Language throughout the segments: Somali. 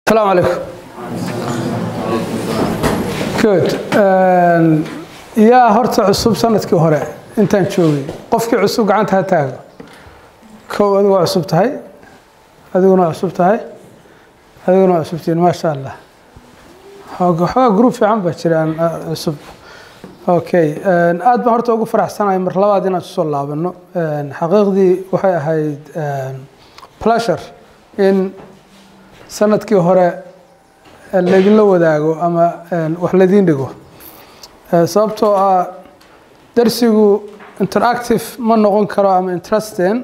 Asalaamu calaykum. Good. Yaa horta cusub sanadkii hore intaan joogay? Qofkii cusub gacanta ha taago. Kow, adigu waa cusub tahay, adiguna waa cusub tahay, adiguna waa cusubtihiin. Maasha Allah, waxoogaa group fiican baa jiraan cusub. Okay, aad baan horta ugu faraxsanahay mar labaad inaan usoo laabano. Xaqiiqdii waxay ahayd pleasure in sanadkii hore laydinla wadaago ama wax laydiin dhigo, sababtoo ah darsigu interactive ma noqon karo ama interesting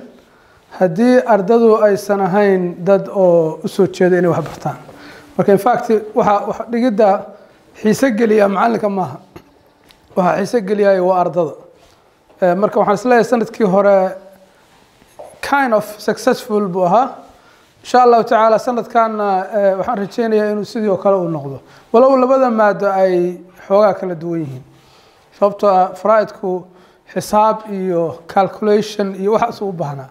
haddii ardadu aysan ahayn dad oo usoo jeeda inay wax bartaan. Marka in fact waxa wax dhigidda xiise geliya macallinka maaha, waxaa xiise geliyay waa ardada. Marka waxaan isleeyahay sanadkii hore kind of successful buu ahaa. Insha Allahu tacaala sanadkanna waxaan rajeynayaa inuu sidii oo kale uu noqdo, walow labada maado ay xoogaa kala duwan yihiin, sababtoo ah faraa'idku xisaab iyo calculation iyo waxaas u baahnaa,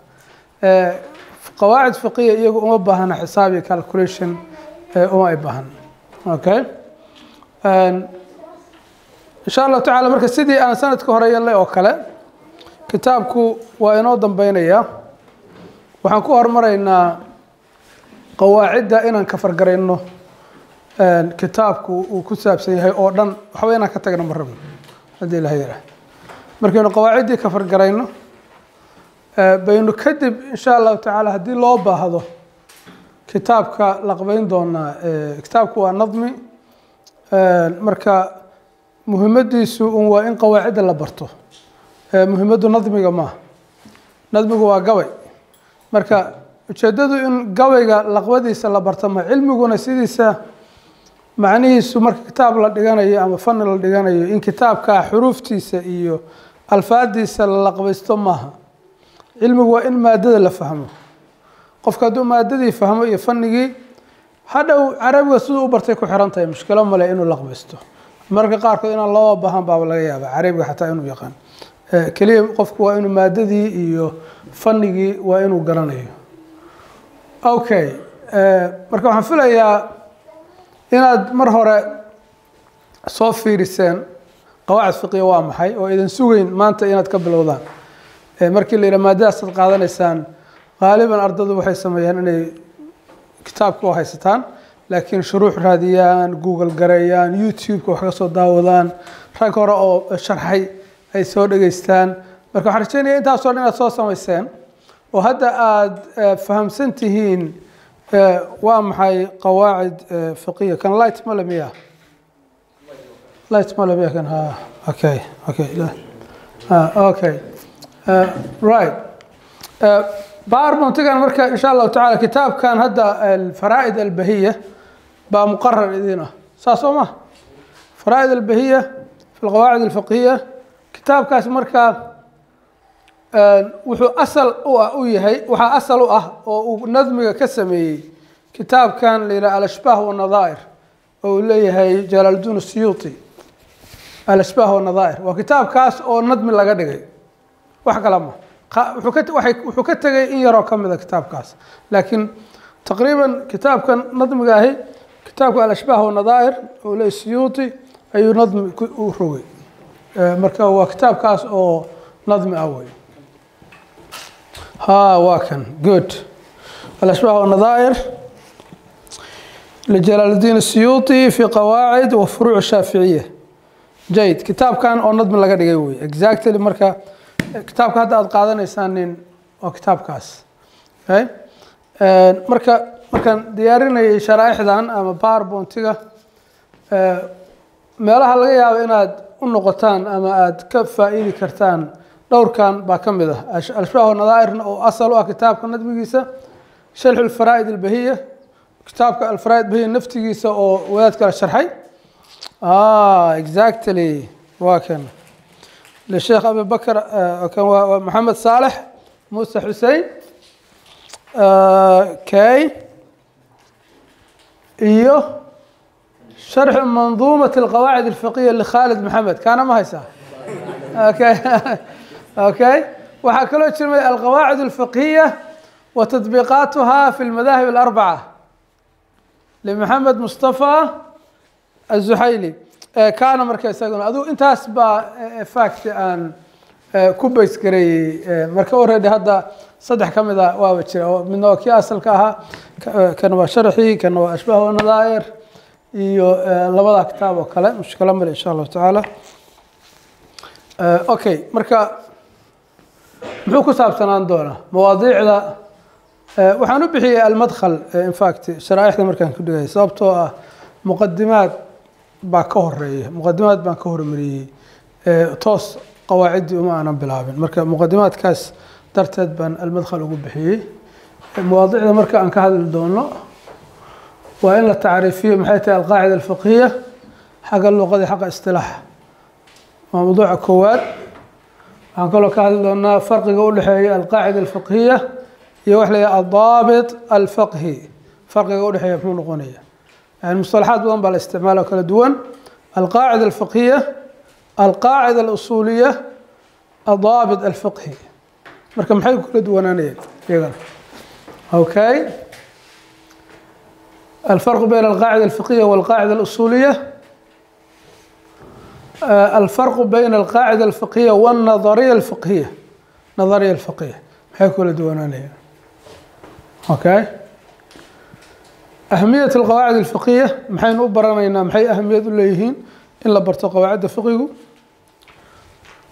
qawaacid fiqiya iyagu uma baahna xisaab iyo calculation uma ay baahan. Okay, insha Allahu tacala marka sidii aan sanadka hore yeelnay oo kale, kitaabku waa inoo dambeynaya. Waxaan ku horumaraynaa qawaacidda inaan ka fargarayno kitaabku uu ku saabsan yahay oo dhan, waxba inaan ka tagno ma rabno haddii Ilaha yaraah. Markaynu qawaaciddii ka fargarayno baynu kadib, insha Allahu tacaala, haddii loo baahdo kitaabka la qabayn doonaa. Kitaabku waa nadmi, marka muhimaddiisu un waa in qawaacidda la barto. Muhimaddu nadmiga maaha, nadmigu waa gabay. Marka ujeeddadu in gabayga laqbadiisa la barto ma cilmiguna sidiisa macnihiisu marka kitaab la dhiganayo ama fani la dhiganayo in kitaabka xuruuftiisa iyo alfaadiisa la laqbaysto maaha. Cilmigu waa in maadada la fahmo. Qofka hadduu maadadii fahmo iyo fanigii, hadhow carabiga siduu u bartay ku xiran tahay. Mushkilo male inuu laqbaysto, mararka qaarkood inaan loo baahan baaba laga yaaba carabiga xataa inuu yaqaan. Keliya qofku waa inuu maadadii iyo fanigii waa inuu garanayo. Okay, marka waxaan filayaa inaad mar hore soo fiiriseen qawaacid fiqiya waa maxay oo idin sugeyn maanta inaad ka bilowdaan. Markii la yidhaha maadadaasaad qaadanaysaan, qaaliban ardadu waxay sameeyaan inay kitaabka u haysataan, laakiin shuruux raadiyaan, Google gareeyaan, YouTube-ka wax ka soo daawadaan, rag hore oo sharxay ay soo dhegeystaan. Marka waxaan rajeynaya intaasoo dhan inaad soo samayseen oo hadda aada fahamsan tihiin waa maxay qawaacid fiqiya. Kan light male miya? Light male miya kan? Ha, okay, right. PowerPointigan marka, insha Allahu tacala, kitaabkan hadda Alfaraa'id Albahiya baa muqarar idin ah, saas oo ma Faraa'id Albahiya fi Alqawaacid Alfiqhiya. Kitaabkaas marka wuxuu asal u ah u yahay, waxaa asal u ah oo uu nadmiga ka sameeyey kitaabkan la yidhaha Alashbaah wanadaa'ir oo uu leeyahay Jalaaludin Siyuuti. Alashbaah wanadaa'ir waa kitaabkaas oo nadmi laga dhigay, wax kale ma. Wuxuu ka tegay in yaroo ka mida kitaabkaas, laakiin taqriiban kitaabkan nadmiga ahi, kitaabka Alashbaah wanadaa'ir oo leeyahay Siyuuti, ayuu nadmi u rogay. Marka waa kitaabkaas oo nadmi ah wey. Ha, waa kan. Good. Alashbaah wanadaa'ir لجلال الدين السيوطي في قواعد وفروع الشافعية. جيد. kitaabkan oo nadmi laga dhigay wey exactly. Marka kitaabka hadda aad qaadanaysaan nin waa kitaabkaas. Okay, marka markaan diyaarinayay sharaaixdan ama PowerPointiga, meelaha laga yaabo inaad u noqotaan ama aad ka faa'iidi kartaan dhowrkan baa ka mid ah: Alashbaah nadaa'irna oo asal u ah kitaabka nadmigiisa, Sharxu Alfaraa'id Albahiya, kitaabka Alfaraa'id Bahiya naftigiisa oo wadaad kala sharxay. Exactly, waa kan للشيخ أبي بكر، كان محمد صالح موسى حسين كي iyo شرح منظومة القواعد الفقهية لخالد محمد كان ما هيسا. okay, waxaa kaloo jirmay القواعد الفقهية وتطبيقاتها في المذاهب الأربعة. Limaxamed Mustafa Azuxayli. Kaana marka isaguna adigu intaas baa fact aan ku base gareeyey. Marka already hadda saddex ka mid a waaba jira, oo midna waa kii asalka ahaa, kana waa sharxii, kana waa Ashbaah Wanadaa'ir iyo labada kitaab oo kale. Mushkilo male, insha Allahu tacaala. Okay, marka muxuu ku saabsanaan doonaa mawaadiicda? Waxaan u bixiyey almadkhal, in fact sharaaixda markaan ku dhigay, sababtoo ah muqadimaad baa ka horeeya, muqadimaad baan ka hormariyey, toos qawaaciddii uma aanan bilaabin. Marka muqadimaadkaas darteed baan almadkhal ugu bixiyey. Mawaadiicda marka aan ka hadli doono waa in la tacriifiyo maxay tahay alqaacida alfiqhiya xagga luqadii, xagga istilaaxa, waa mawduuca koowaad. Waxaan kaloo ka hadli doonaa farqiga u dhexeeya alqaacida alfiqhiya iyo wax la yidhaha adaabit alfiqhi. Farqiga udhexeeya muxuu noqonaya? Yani mustalaxaad badan baa la isticmaala oo kala duwan: alqaacida alfiqhiya, alqaacida alusuuliya, adaabit alfiqhi. Marka maxay ku kala duwanaanayeen iyagana? Okay, الفرق بين القاعدة الفقهية والقاعدة الأصولية، الفرق بين القاعدة الفقهية والنظرية الفقهية، نظرية الفقهية maxay kula duwanaanayaan? Okay, أهمية القواعد الفقهية, maxaynu u baranaynaa, maxay ahamiyad u leeyihiin in la barto qawaacidda fiqigu?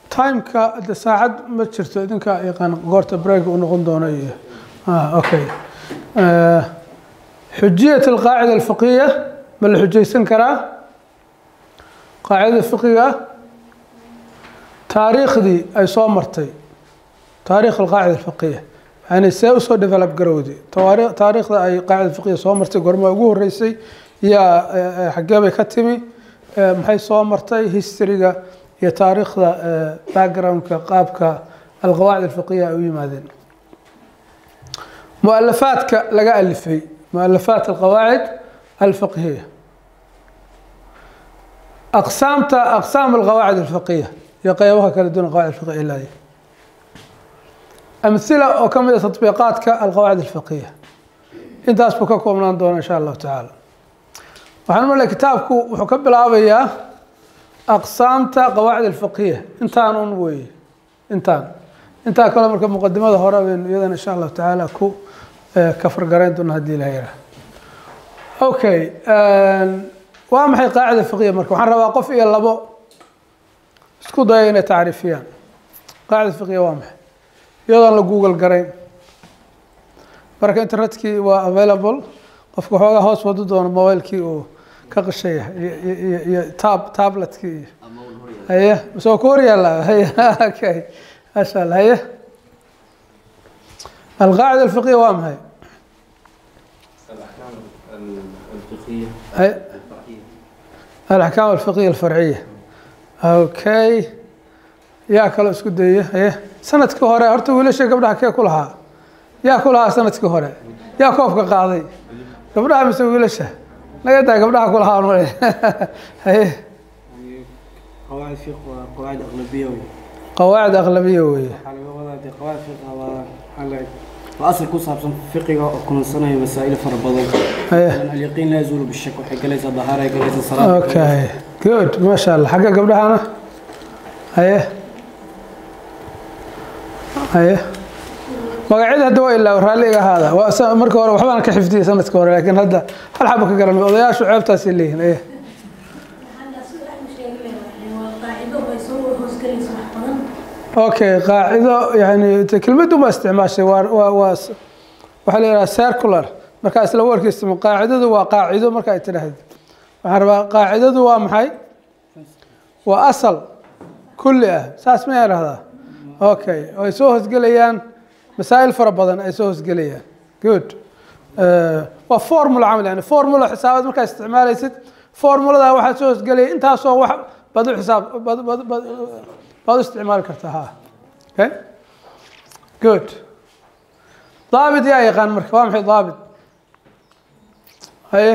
Timeka de saacad ma jirto, idinka yaqaan goorta break u noqon doono iyo okay. Xujiyat alqaacida alfiqhiya, ma la xujaysan karaa qaacidada fiqiga? Taariikhdii ay soo martay, taarikh alqaacida alfiqhiya, yani see usoo develop garowday, taariikhda ay qaacida fiqiya soo martay, goorma ugu horeysay, yaa xaggee bay ka timi, maxay soo martay, historyga iyo taariikhda, backgroundka qaabka alqawaacid alfiqiya ay u yimaadeen, mualafaadka laga alifay, mualafaat alqawaacid alfiqhiya, aqsaamta, aqsaam alqawaacid alfiqiya iyo qeybaha kala duwan qawaacid alfiqiya ilaaya, amhila oo ka mid a tatbiiqaadka alqawaacid alfiqiya. Intaas buu ka koobnaan doona, insha Allahu tacaala. Waxaan malay kitaabku wuxuu ka bilaabayaa aqsaamta qawaacid alfiqhiya. Intaan un weeye, intaan intaa kale marka muqadimada hore baynu iyadana, insha Allahu tacaala, ku kafargarayn doona haddii la yiraah. Okay, waa maxay qaacida fiqhiya? Marka waxaan rabaa qof iyo labo isku daya inay tacriifiyaan qaacida fiqhiya waa maxay, iyadoon la Google garayn. Marka internetkii waa available, qofka waxoogaa hoos wadu doono mobilekii uu ka qishaya iyo tabletkii iyo haye mise waa ku hor yaalla. Haye, okay, maasha Allah. Haye, alqaacida alfiqhiya waa maxay? الأحكام الفقهية haye الفرعية. الأحكام الفقهية الفرعية. Okay, yaa kaloo isku dayaya? Haye, sanadkii hore horta wiilasha gabdhaha kee ku lahaa? Yaa ku lahaa sanadkii hore? Yaa koobka qaaday, gabdhaha mise wiilasha? Naga daa, gabdhaha ku lahaa male. Haye. يعني قواعد فقه وقواعد أغلبية وي. Qawaacid aqlabiya weeye. Waxaa laga wadaa dee qawaacid fiqh waa waxaa la waa asal ku saabsan fiqiga oo kulansanaya masaa'il fara badan. Haye. اليقين لا يزول بالشك, waxay galaysaa dahaara, ay galaysaa salaad. Okay, good, maasha Allah. Xagga gabdhahana? Haye, haye, magacyada hadda waa ilaa, raalli iga ahaada. Waa marka hore waxbaan ka xifdiyey sanadka hore, laakiin hadda hal xaba ka garan. Odayaashu ceebtaasay leeyihiin. Haye. Hadda sida Axmed sheegay, waa qaacido ay soo hoosgalayso wax badan. Okay, qaacido yani kelmaddu ma isticmaashay, waa waxaa la yidhaha circular. Marka isla warka isticmaal, qaacidadu waa qaacido. Marka ay tidhaahdo, waxaan rabaa qaacidadu waa maxay? Waa asal kulli ah, saas ma yidhahdaa? Okay, oo ay soo hoosgelayaan masaa'il fara badan ay soo hoosgelayaan. Good. Waa formula camal, yani formula xisaabaad markaa isticmaalaysid, formulada waxaa soo hoosgelaya intaasoo wax baad u xisaab baad u isticmaali kartaa. Ha, okay, good. Daabit yaa yaqaan? Marka waa maxay daabit? Haye,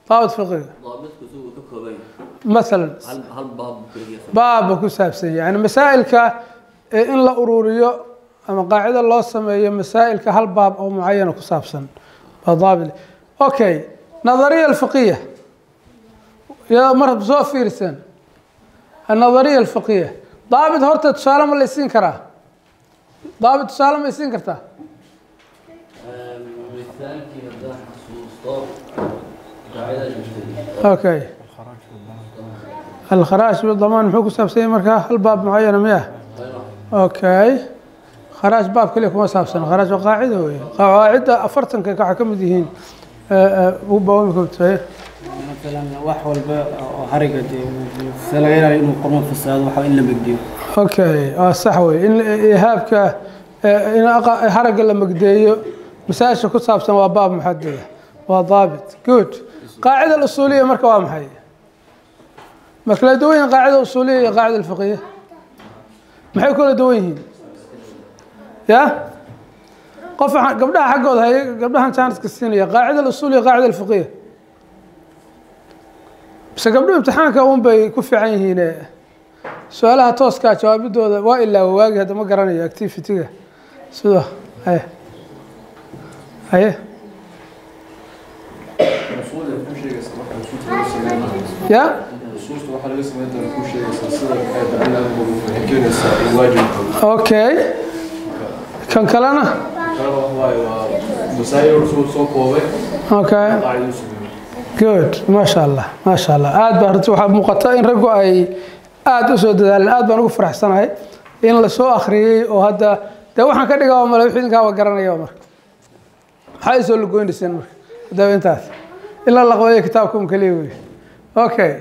daabit fiqiga. ضابطku suu ka kooban yahay? Masalan hal baab keliya? Baabba ku saabsan yahay, yani masaa'ilka in la ururiyo ama qaacido loo sameeyo masaa'ilka hal baab oo mucayana ku saabsan baa daabit. Okay. Nadariya alfiqiya ya mar soo fiirsan النظرية الفقهية. ضابط horta tusaale ma la isiin karaa? Daabit tusaale ma isiin kartaa? Mithaalkii haddaan xasuusto qaacida jirtay. Okay, الخراج بالضمان muxuu ku saabsan yahay markaa? Hal baab mucayana miya? Okay, kharaaj baab kaliya kuma saabsan. Kharaaj waa qaacida wey. Qawaacidda 40-ka waxaa ka mid yihiin bawamka. مثلا wax walba oo hariga dee se laga ilaaliyo inuu qormo fasaado, waxa in la megdiyo. Okay, waa sax wey in ihaabka in haragga la magdeeyo. Masaasha ku saabsan waa baab muxadada, waa daabit. Good. Qaacida usuuliya marka waa maxay? Ma kala duwan yihiin qaacida usuuliya iyo qaacida alfiqiya? Maxay kula duwan yihiin? Ya qof gabdhaha xaggooda hay, gabdhahan jaaniska siinaya. Qaacida usuuliya, qaacida alfiqiya, bise gabdhuhu imtixaanka un bay ku fiican yihiin, su-aalaha tooskaa jawaabidooda waa ilaawa waagi. Hadda ma garanayo activity-ga sida haye haye. Usuul ay ku sheegaysaa waxa usuulta laga sameyn ya usuulta waxaa laga sameyn doona ku sheegaysaa sida maxay tahay waxay keenaysaa in waajibka. Okay, kan kalena? Kalena waxa waaye waa masaa'il soo koobay qaacido sameeyey. Good, maasha Allah, maasha Allah. Aad baa runtii waxaa muuqata in raggu ay aada u soo dadaaleen. Aad baan ugu faraxsanahay in lasoo akhriyey oo hadda dee waxaan ka dhigaa male wixii idinkaa waa garanaya. Marka maxaa isoo lugoynayseen marka haddaba intaas in la laqbeeyo kitaabka un keliya wey. Okay,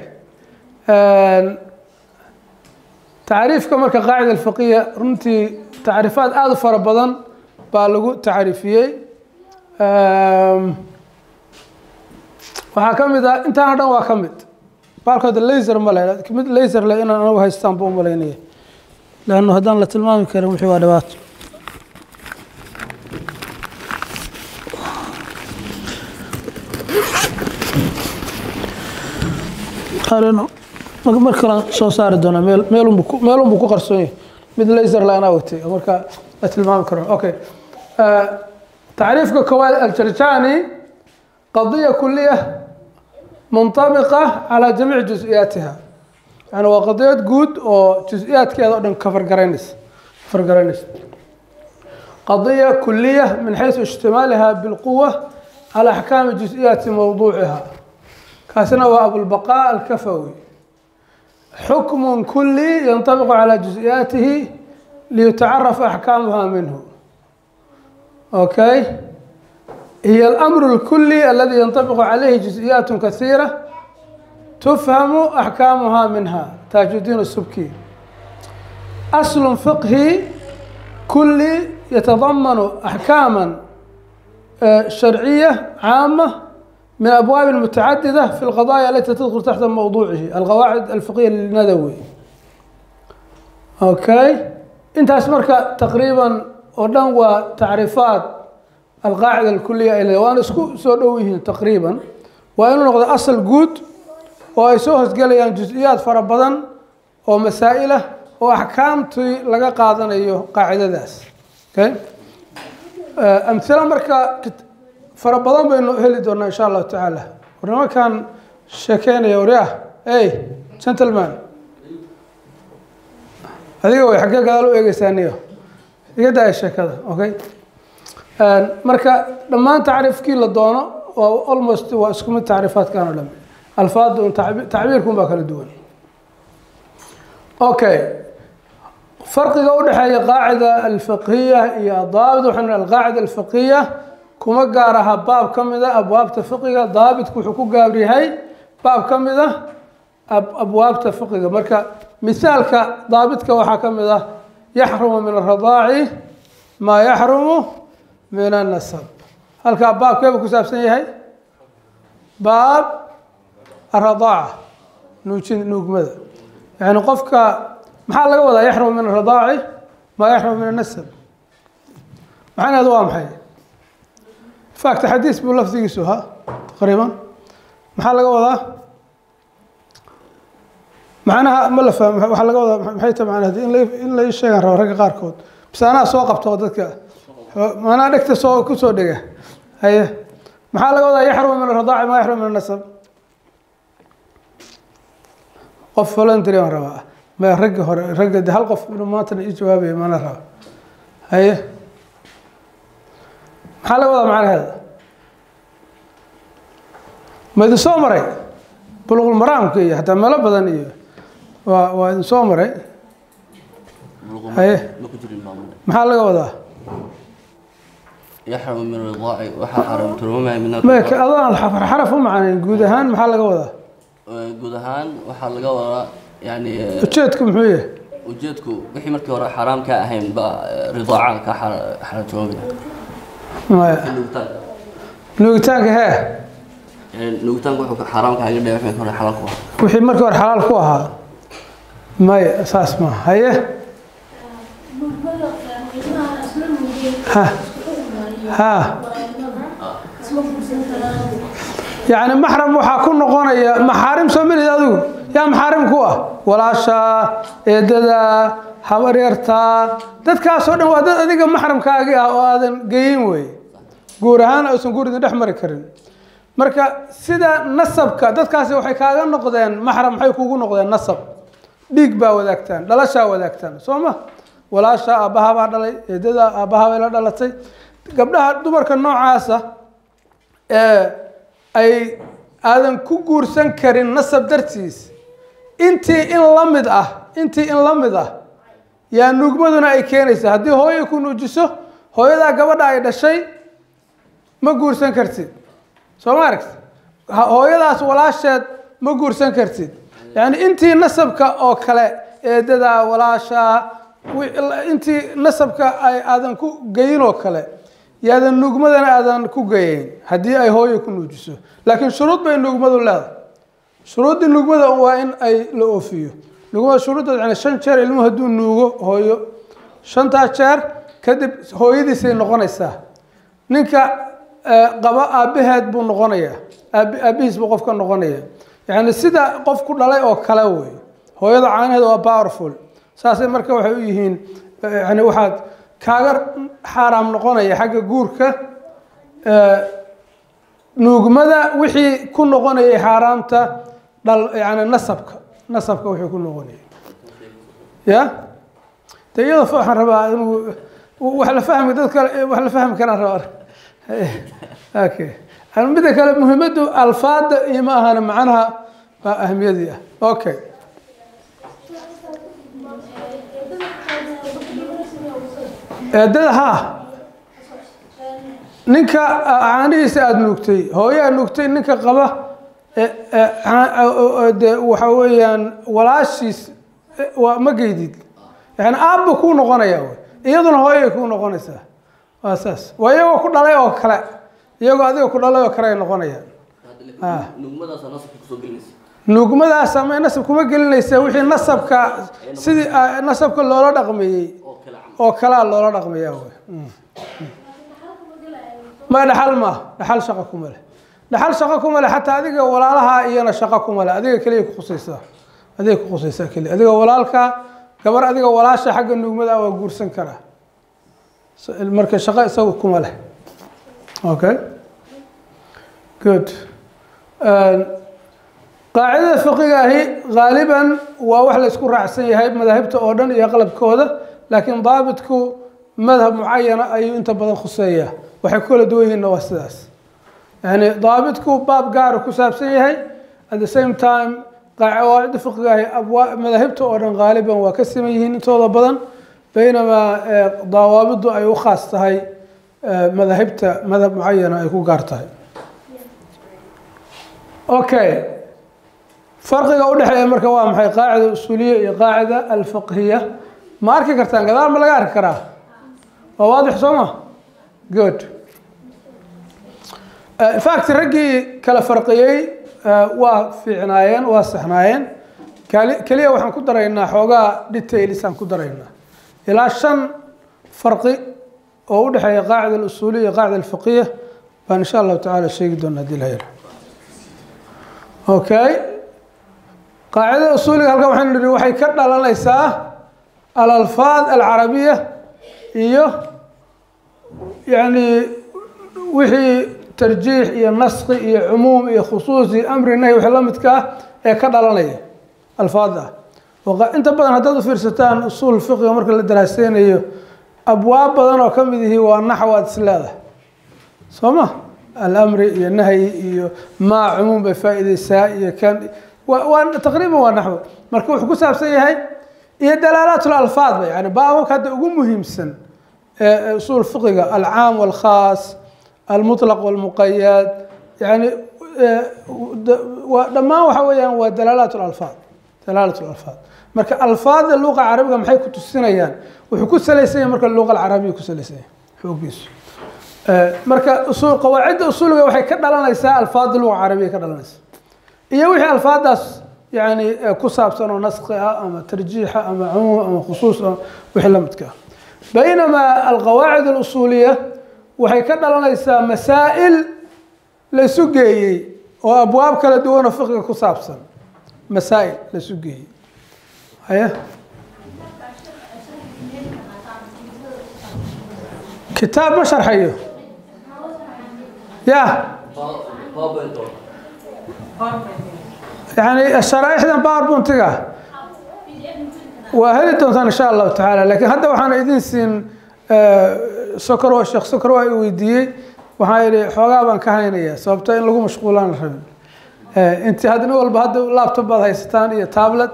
tacriifka marka qaacida alfiqiya runtii tacriifaad aada u fara badan baa lagu tacriifiyey. Waxaa ka mid ah intaan o dhan waa ka mid baalkooda laser ma leh, mid laser leh inaan anagu haystaan buu umalaynaya, leannu haddaan la tilmaami karin wixii waa dhibaato. Arino mar kalan soo saari doonaa, meel meelunbuu ku qarsoon yahay mid laser la anaa watay oo marka la tilmaami karo. Okay, tacriifka koowaad aljarjani: قضية كلية منطبقة على جميع جزئياتها. يعني waa qadiyad guud oo juz'iyaadkeeda oo dhan kafar garaynaysa, kafar garaynaysa. قضية كلية من حيث اشتمالها بالقوة على أحكام جزئيات موضوعها. kaasina waa أبو الكفوي. حكم كلي ينطبق على جزئياته ليتعرف أحكامها منه. Okay, هي الأمر الكلي الذي ينطبق عليه جزئيات كثيرة تفهم أحكامها منها، تاج الدين السبكي. أصل فقهي كلي يتضمن أحكاما شرعية عامة من أبواب متعددة في القضايا التي تدخل تحت موضوعه، القواعد الفقهية للندوي. Okay, intaas marka taqriiban oo dhan waa tacriifaat alqaacida alkuliya ay leedahay, waana isku soo dhow yihiin taqriiban. Waa inuu noqdo asal guud oo ay soo hosgelayaan jus-iyaad fara badan oo masaa'il ah oo axkaamtii laga qaadanayo qaacidadaas. Okay, amhila marka fara badan baynu heli doonaa insha Allahu tacaala. War nimankan sheekeynaya, waryaah, hey gentleman, adiga way xaggee gadaal u eegeysaa niyo? Iga daaya sheekada. Okay, marka dhammaan tacriifkii la doono waa almost waa isku mid tacriifaadkan oo dham, alfaadda un tacbiirkun baa kala duwan. Okay, farqiga u dhexeeya qaacida alfiqhiya iyo adaabit: waxaynu alqaacida alfiqhiya kuma gaar aha baab ka mid a abwaabta fiqiga, daabitku wuxuu ku gaar yahay baab ka mid a abwaabta fiqiga. Marka misaalka daabitka waxaa ka mid ah yaxrumu min aradaaci maa yaxrumu min annasab. Halkaa baabkeeba ku saabsan yahay baab aradaaca, nuujin, nuugmada. Yani qofka maxaa laga wadaa yaxrumu min aradaaci maa yaxrumu min annasab? Macnaheedu waa maxay? Fact xadiis buu lafdigiisu ahaa taqriiban. Maxaa laga wadaa macnaha? Ma la fahmo waxaa laga wadaa? Maxay tahay macnaha in la ii sheegaan rabo ragga qaarkood, bise anaa soo qabto oo dadka macnaha dhegta soo ku soo dhega. Haye, Maxaa laga wadaa yaxrumu min aradaaci maa yaxrumu min anasab? Qof voluntary aan rabaa, ma ragga hore, ragga de hal qof inuu maantana ii jawaabaya mana raba. Haye, maxaa laga wadaa macnaheeda? Ma idin soo maray buluqulmaraamka iyo xataa meelo badan iyo waa idin soo maray? Haye, maxaa laga wadaa? Yaxrumu min ridaaci, waxaa xaaraamtinoomaya min Ma adaan xaraf u macnayn, guud ahaan maxaa laga wadaa? Guud ahaan waxaa laga wadaa yani ujeedku muxuu yahay? Ujeedku wixii markii hore xaaraam ka ahayn ba ridaaca ka xaaraamtinoomaya. Maya, nuugitaanka. Nuugitaanka hee? Yani nuugitaanka wuxuu xaaraam kaaga dhigay wixii hore xalaal ku ahaa. Wixii markii hore xalaal ku ahaa? Maya, saas ma. Haye. Nuugmada ilmaha isla nuugay Ha. Isku xukunaayo Ha. Walaalnimada isma guursan karaan. Yacni maxram waxaa ku noqonaya maxaarim soo malid. Adigu yaa maxaarim ku ah? Walaasha, eedada, habaryarta, dadkaasoo dhan waa dad adiga maxramkaagii ah oo aadan geyin wey, guur ahaan aysan guur idin dhex mari karin. Marka sida nasabka dadkaasi waxay kaaga noqdeen maxram, maxay kugu noqdeen? Nasab, dhiig baa wadaagtaan, dhalashaa wadaagtaan, soo ma? Walaasha aabbaha baa dhalay, eedada aabbaha bay la dhalatay. Gabdhaha dumarka noocaasa ee ay aadan ku guursan karin nasab dartiis, intii in la mid ah, intii in la mid ah yaa nuugmaduna ay keenaysaa. Haddii hooyo ku nuujiso, hooyadaa gabadha ay dhashay ma guursan kartid, soo ma aragti? Hooyadaas walaasheed ma guursan kartid. Yani intii nasabka oo kale, eedadaa, walaasha, intii nasabka ay aadan ku geyin oo kale yaadan nuugmadana aadan ku geyeyn haddii ay hooyo ku nuujiso. Laakiin shuruud bay nuugmadu leedahay. Shuruuddii nuugmada waa in ay la oofiyo. Nuugmada shuruuddeed yani 5 jeer ilmuhu hadduu nuugo hooyo, shantaa jeer kadib hooyadiisay noqonaysaa. Ninka qaba aabbaheed buu noqonayaa, aabbihiis buu qofka noqonaya. Yani sida qof ku dhalay oo kale wey. Hooyada caanaheeda waa powerful. Saasay marka waxay u yihiin, yani waxaad kaaga xaaraam noqonaya xagga guurka nuugmada wixii ku noqonayay xaaraamta dhal, yani nasabka wixii ku noqonayay. Ya de iyada waxaan rabaa inuu wax la fahmi, dad kale wax la fahmi karaan rabaa. Okay, mida kale muhiimaddu alfaada iyo ma ahana, macnaha baa ahmiyadii ah. Okay, eedada haa, ninka caanihiisa aada nuugtay, hooyo aad nuugtay, ninka qaba de waxa weeyaan walaashiis waa ma geydid, yani aabba kuu noqonaya wey, iyaduna hooyay kuu noqonaysaa. Waa saas, waa iyagoo ku dhalay oo kale, iyagoo adiga ku dhalay oo kale ay noqonayaan. Nuugmadaasa nasabka kusoo gelinaysa. Nuugmadaas ama nasab kuma gelinaysa, wixii nasabka sidii nasabka loola dhaqmeeyey oo kale camal. Oo kalaa loola dhaqmaya wey. Ma dhaxal maaha, dhaxal shaqo kuma leh, dhaxal shaqo kuma leh. Xataa adiga walaalaha iyana shaqo kuma leh, adiga keliya ku khusaysaa, adiga ku khusaysaa keliya. Adiga walaalka gabar, adiga walaasha xagga nuugmada ah waa guursan karaa. Marka shaqo isagu kuma leh. Okay, good. Qaacidada fiqiga ahi gaaliban waa wax la isku raacsan yahay madaahibta oo dhan iyo qalabkooda, laakiin daabitku madhab mucayana ayuu inta badan khuseeyaa. Waxay ku kala duwan yihiinna waa sidaas, yani daabitku baab gaara ku saabsan yahay. At the same time, qawaacidda fiqiga ahi madaahibta oo dhan gaaliban waa ka siman yihiin intooda badan, baynamaa dawaabiddu ay u khaas tahay madaahibta, madhab mucayana ay ku gaar tahay. Okay, farqiga udhexeeya marka waa maxay qaacida usuuliya iyo qaacida alfiqhiya? Ma arki kartaan? Gadaal ma laga arki karaa? Waa waadix, soo ma? Good. In fact, raggii kala farqiyey waa fiicnaayeen, waa saxnaayeen. Keliya waxaan ku daraynaa xoogaa details aan ku daraynaa, ilaa shan farqi oo u dhexeeya qaacida alusuuliya iyo qaacida alfiqhiya baan insha Allahu tacaala sheegi doona hadii la yaro. Okay, qaacidada usuuliga halkan waxaynu nidhi waxay ka dhalanaysaa alalfaad alcarabiya iyo yani wixii tarjiix iyo naskhi iyo cumuum iyo khusuus iyo amri nahy wixii la midka ah ee ka dhalanaya alfaada ah. Inta badan haddaad u fiirsataan usuul fiqiga marka la daraaseynayo, abwaab badan oo ka mid yihi waa naxw aad is leedahay, soo ma? Alamri iyo nahyi iyo maa cumuum bay faa'iideysaa iyo kan waa taqriiban waa naxwo. Marka wuxuu ku saabsan yahay iyo dalaalaat lalfaad ba, yani baababka hadda ugu muhiimsan ee usuul fiqiga, alcaam walkhaas, almutlaq walmuqayad, yani waa dhammaan waxa weeyaan waa dalaalaat lalfaad, dalaalat lalfaad. Marka alfaadda luqa carabiga maxay ku tusinayaan? Wuxuu ku salaysan yahay marka luqa alcarabiya ku salaysan yahay xoogiisu. Marka usuul qawaacidda usuuliga waxay ka dhalanaysaa alfaadda luqa carabiya ka dhalanaysa iyo wixii alfaaddaas yani ku saabsan oo naskhi ah ama tarjiixa ama cumuum ama khusuus ah wixii la midka ah. Baynamaa alqawaacid alusuuliya waxay ka dhalanaysaa masaa'il la isu geeyey oo abwaab kala duwan oo fiqiga ku saabsan, masaa'il la isu geeyey. Haya, kitaab ma sharxayo ya, yani sharaaixdan powerpointiga waa heli doontaan insha allahu tacaala, lakiin hadda waxaan idin siin sokor. Sheekh Sokor waa i weydiiyey, waxaan idhi xoogaa baan ka haynaya, sababto in lagu mashquulaan la rabin. Intii hadda nin walba hadda laptop baad haysataan iyo tablet,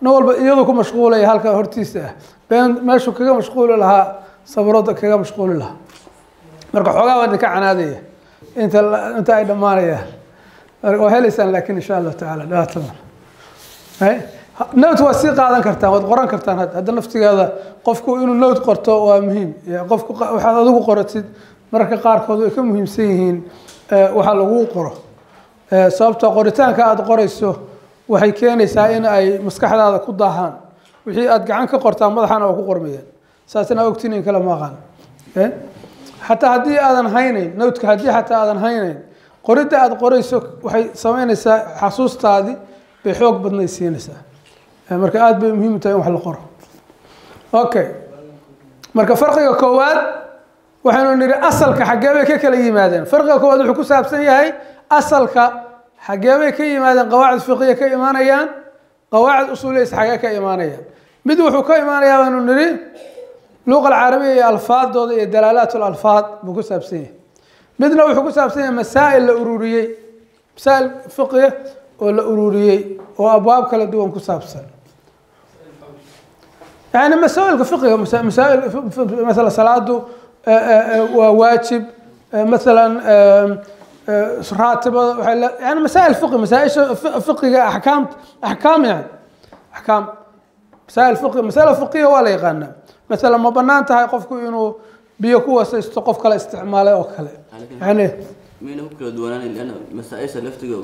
nin walba iyadu ku mashquulaya halka hortiisa ah, been meeshuu kaga mashquuli lahaa sabuurada kaga mashquuli lahaa. Marka xoogaa baan idinka canaadaya inta ay dhammaanayaan waa heleysaan, laakiin insha allahu tacaala dhibaato male. Note waa sii qaadan kartaan, waad qoran kartaan. Hadda naftigeeda qofku inuu note qorto waa muhiim. Qofku waxaad adigu qoratid mararka qaarkood way ka muhiimsan yihiin waxa laguu qoro, sababtoo qoritaanka aada qorayso waxay keenaysaa in ay maskaxdaada ku daahaan. Wixii aad gacan ka qortaa madaxana waa ku qormayaan, saasna ogtiin in kale ma aqaan. Xataa haddii aadan haynayn nowtka, haddii xataa aadan haynayn, qoridda aada qorayso waxay samaynaysaa xasuustaadii bay xoog badnay siinaysaa. Marka aada bay muhiim tahay in wax la qoro. Okay, marka farqiga koowaad waxaynu nidhi asalka xaggee bay ka kala yimaadeen. Farqiga koowaad wuxuu ku saabsan yahay asalka xaggee bay ka yimaadeen qawaacid fiqiya ka imaanayaan, qawaacid usuuliyas xaggee ka imaanayaan. Mid wuxuu ka imaanayaa baynu nidhi luqa alcarabiya iyo alfaadooda iyo dalaalaat alalfaad buu ku saabsan yahay. Midna wuxuu ku saabsan yahay masaa'il la ururiyey, masaa'il fiqiya oo la ururiyey oo abwaab kala duwan ku saabsan. Yani masaa'ilka fiqiga, masaa'il masala salaadu waa waajib masalan, raatibada waxay yani masaa'il fiqi, masaa-isha fiqiga, axkaam, axkaam, yani axkaam, masaa'il fiqi, masala fiqiya waa la yaqaanaa. Masalan ma banaan tahay qofku inuu biyo ku wasaysto qof kale isticmaalay oo kale, yani mayna ku kala duwanaanayn lianna masaa-isha laftiga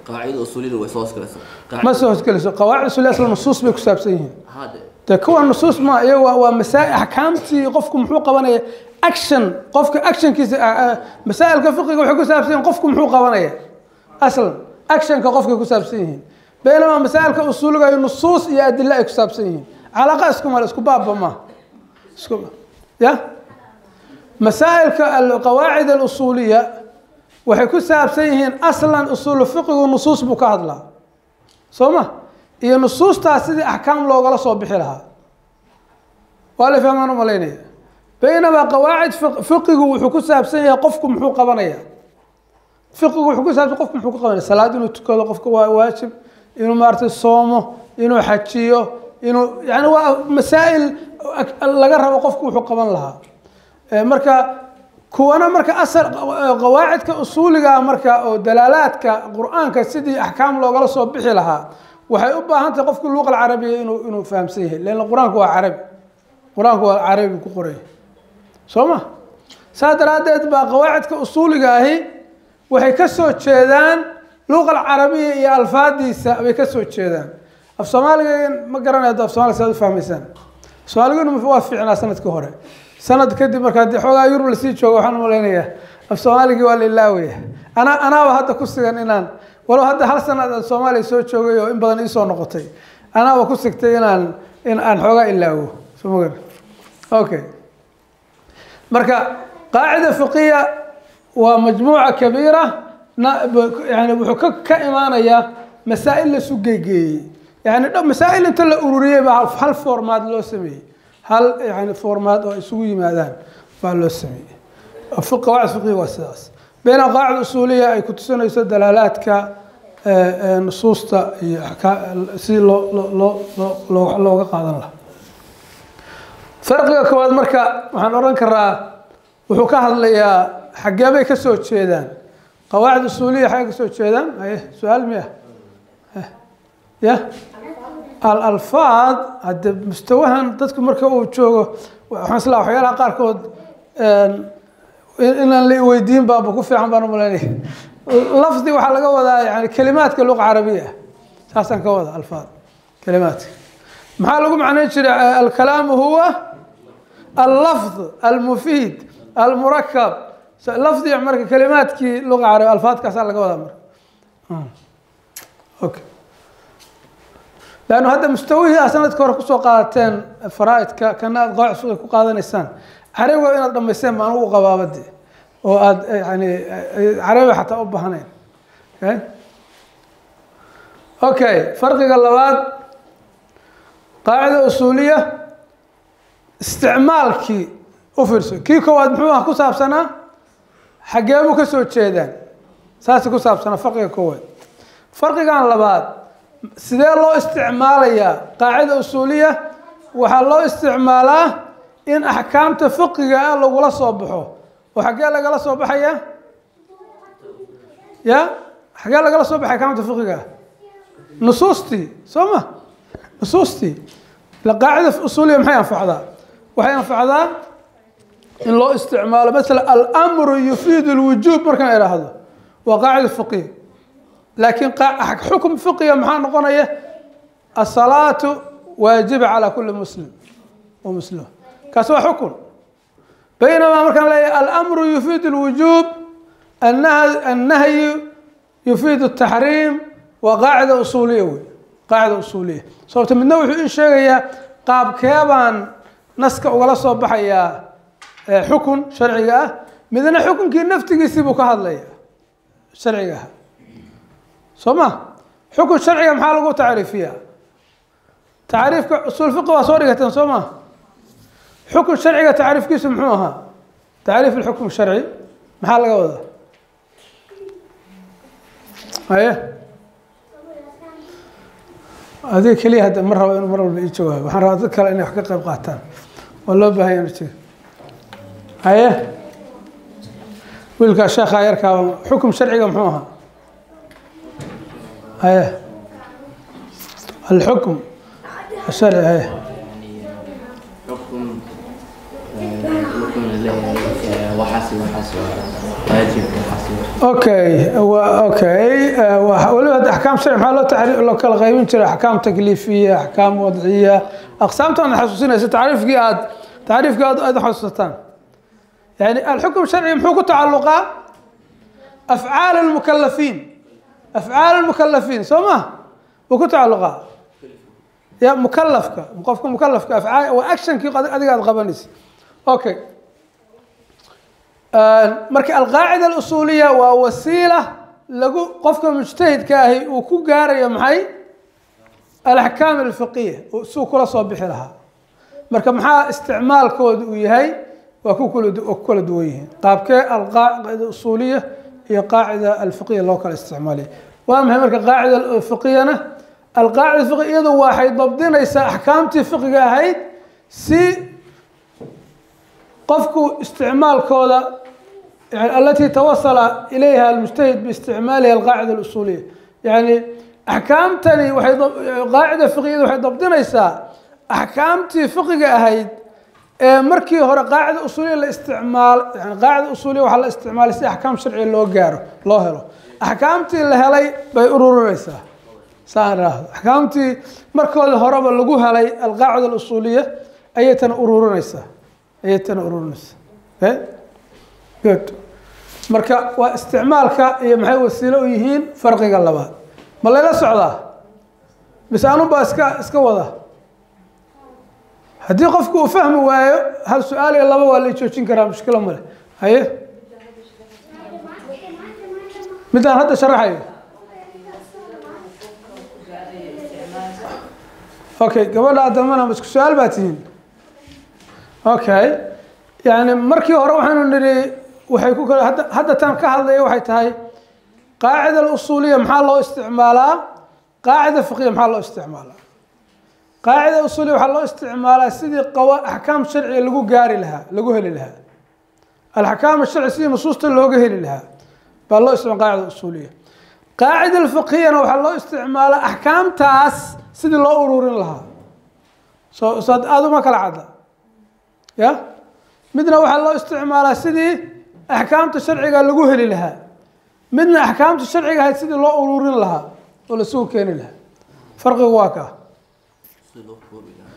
qaacidada usuuliyada way soo hoosgalaysaa. Ma soo hoosgelayso qawaacid usuuliya, asla nusuus bay ku saabsan yihiin. Hade dee kuwa nusuus ma iyagu waa masaa axkaamtii qofku muxuu qabanaya, action, qofka actionkiisa. Masaa'ilka fiqiga waxay ku saabsan yihiin qofku muxuu qabanaya, aslan actionka qofkay ku saabsan yihiin, baynamaa masaa'ilka usuuliga ay nusuus iyo adilo ay ku saabsan yihiin. Calaaqa isku male, isku baabba maaha, isku ya. Masaa'ilka alqawaacid alusuuliya waxay ku saabsan yihiin aslan usuulu fiqigu nusuus buu ka hadlaa, soo ma? Iyo nusuustaas sidii axkaam loogala soo bixi lahaa, waa la fahmaan u malaynaya. Baynamaa qawaacid fiqigu wuxuu ku saabsan yahay qofku muxuu qabanaya. Fiqigu wuxuu ku saabsan qofku muxuu ku qabanaya, salaad inuu tukado qofka waa waajib, inuu maaragtay soomo, inuu xajiyo, inuu yani waa masaa'il laga rabo qofku wuxuu qaban lahaa. Marka kuwana marka asal qawaacidka usuuliga marka oo dalaalaadka qur-aanka sidii axkaam loogala soo bixi lahaa waxay u baahan tahay qofku luqa alcarabiya inuu fahamsan yahay, leanna qur-aanku waa carabi, qur-aanku waa carabi ku qoraya, soo ma? Saa daraaddeed baa qawaacidka usuuliga ahi waxay ka soo jeedaan luqa alcarabiya iyo alfaadiisa bay ka soo jeedaan. Af soomaaliga ma garanayo hadda af soomaaliga saad u fahmaysaan. Soomaaliguna waa fiicnaa sanadkii hore, sanad kadib marka haddii xoogaa Yurub lasii joogo waxaan umalaynayaa af soomaaligii waa la ilaawaya. Anaaba hadda ku sigan inaan walow hadda hal sanad aan Soomaaliya soo joogay oo in badan iisoo noqotay, anaaba ku sigtay in aan xoogaa ilaawo, soo ma garan? Okay, marka qaacida fiqiya Waa majmuuca kabiira, yani wuxuu ka imaanayaa masaa'il laisu geegeeyey, yani masaa'il inta la ururiyey baa hal formaad loo sameeyey, hal yani formaad oo isugu yimaadaan baa loo sameeyey. Qawaacid fiqiga waa sidaas, bayna qawaacid usuuliya ay ku tusinayso dalaalaadka nusuusta iyo si loo loo loo looga qaadan lahaa. Farqiga koowaad marka waxaan odhan karaa wuxuu ka hadlayaa xaggee bay ka soo jeedaan qawaacid usuuliya, xaggee ka soo jeedaan. Haye, su-aal miya? Ya alalfaad hadde mustawahan dadku marka uu joogo, waxaan islaa waxyaalaha qaarkood inaan la weydiin baaba ku fiican baan umalaynaya. Lafdi waxaa laga wadaa yani kelimaadka luqa carabiya ah, saasaan ka wada. Alfaad kelimaadka maxaa lagu macnayn jiray? Alkalaamu huwa allafd almufiid almurakab. Lafdi marka kelimaadkii luqa carabiya, alfaadkaasaa laga wadaa marka. Okay, lannu hadda mustawihii aa sanadka hore kusoo qaadateen faraaidka, kana aad qawaacid fiqi ku qaadanaysaan, carabiga inaad dhamaysteen baan ugu qabaabade oo aad yani carabiga xataa u baahnayn. Okay, okay, farqiga labaad, qaacida usuuliya isticmaalkii u fiirso. Kii koowaad muxuu ah ku saabsanaa? Xageebuu ka soo jeedaan, saasi ku saabsanaa farqiga koowaad. Farqigan labaad, sidee loo isticmaalayaa qaacida usuuliya? Waxaa loo isticmaalaa in axkaamta fiqiga ah lagula soo baxo. Oo xaggee lagala soo baxaya? Ya, xaggee lagala soo baxay axkaamta fiqiga ah? Nusuustii, soo ma? Nusuustii. Qaacida usuuliya maxay anfacdaa? Waxay anfacdaa in loo isticmaalo, masala alamru yufiidu lwujuub markaan idhaahdo, waa qaacida fiqiya, laakiin xukm fiqiga maxaa noqonaya? Asalaatu waajiba calaa kuli muslim wa muslima, kaasi waa xukun. Baynamaa markaan leeyahay alamru yufiidu lwujuub, annahyu yufiidu taxriim, waa qaacida usuuliya wey, qaacida usuuliya. Sababta midna wuxuu ii sheegayaa qaabkeebaan naska ugala soo baxayaa xukun sharciga ah, midna xukunkii naftigiisii buu ka hadlaya sharciga ah, soo ma? Xukun sharciga maxaa lagu tacriifiyaa? Tacriifka usuul fiqi waa soo dhigateen, soo ma? Xukun sharciga tacriifkiisu muxuu ahaa? Tacriif alxukm sharci maxaa laga wadaa? Haye, adiga keliya hadda ma rabo inuu mar walba ii jawaabo, waxaan rabaa dad kale inay wax ka qayb qaataan, waa loo baahan yahay jira. Haye, wiilkaa sheekhaa yarkaaba, xukum sharciga muxuu ahaa? Haye, alxukm asharci, haye. حكم يكون له waxaasi waxaas waa waajib, waxaasi. Okay, okay, weliba hadda axkaam sharci maxaa loo taxriif loo kala qaybin jiray? Axkaam takliifiya, axkaam wadciya, aqsaamtan xasuusinaysa tacriifkii aad xasuusataan. Yani alxukm sharci muxuu ku tacalluqaa? Afcaal almukalafiin, afcaal almukalafiin, soo ma? Wuu ku tacalluqaa ya mukalafka, qofka mukalafka afcaal waa actionkii adiga aad qabanaysa. Okay, marka alqaacida alusuuliya waa wasiila lagu qofka mujtahidka ahi uu ku gaarayo maxay? Alaxkaam alfiqiya suu kula soo bixi lahaa. Marka maxaa isticmaalkooda uu yahay? Waa ku kala duwan yihiin. Qaabkee alqaacida usuuliya iyo qaacida alfiqiya loo kala isticmaalaya waa maxay? Marka qaacida fiqiyana, alqaacida fiqiya iyadu waxay dabdinaysaa axkaamtii fiqiga ahayd si qofku isticmaalkooda, يعني التي توصل إليها المجتهد باستعمالها القاعدة الأصولية. يعني أحكامتني waxay qaacida fiqiyada waxay dabdinaysaa axkaamtii fiqiga ahayd ee markii hore qaacida usuuliya la isticmaal, yani qaacida usuuliya waxaa la isticmaalay si axkaam sharciga loo gaaro, loo helo. Axkaamtii la helay bay ururinaysaa, saan idhaahdo, axkaamtii markooda horeba lagu helay alqaacida alusuuliya ayay tana ururinaysaa, ayay tana ururinaysaa. Okay, good. Marka waa isticmaalka iyo maxay wasiilo u yihiin. Farqiga labaad ma layla socdaa mise anunbaa iska wada? Haddii qofku uu fahmi waayo, hal su-aal iyo laba waa la joojin karaa, mushkilo male. Haye. Midaan hadda sharaxayo. Okay, gabadha dambana isku su-aal baa tihiin. Okay, yani markii hore waxaanu nidhi waxay ku kala hadda tan ka hadlaya waxay tahay qaacida alusuuliya maxaa loo isticmaalaa, qaacida fiqiya maxaa loo isticmaalaa. Qaacida usuuliya waxaa loo isticmaalaa sidii axkaam sharciga lagu gaari lahaa, lagu heli lahaa. Alaxkaam asharci sidii nusuusta looga heli lahaa baa loo isticmaala qaacida usuuliya. Qaacida alfiqhiyana waxaa loo isticmaalaa axkaamtaas sidii loo ururin lahaa. Soo aada uma kala cadda ya. Midna waxaa loo isticmaalaa sidii axkaamta sharciga lagu heli lahaa, midna axkaamta sharciga ahayd sidii loo ururin lahaa oo lasugu keeni lahaa. Farqigu waa kaa,